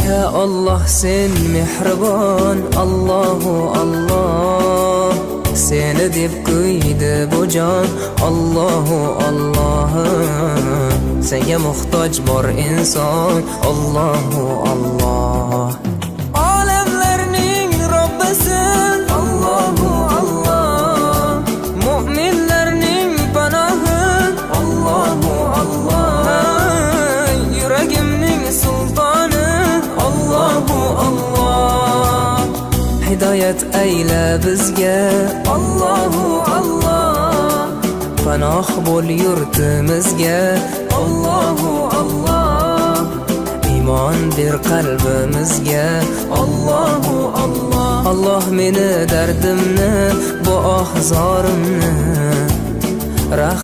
Ya Alloh, sen mehribon, Allohu Alloh. Seni deb kuydi bu jon, Allohu Alloh. Senga muhtoj bor inson, Allohu Alloh. Olamlarning Robbisi, Allohu Alloh. Mu'minlarning panohi, Allohu Alloh. Yuragimning sultoni, Allohu Alloh. Hidoyat ayla bizga, Allohu Alloh. Panoh bo'l yurtimizga, Allohu Alloh. Iymon ber qalbimizga, Allohu Alloh. Alloh, meni dardimni, bu oh zorimni.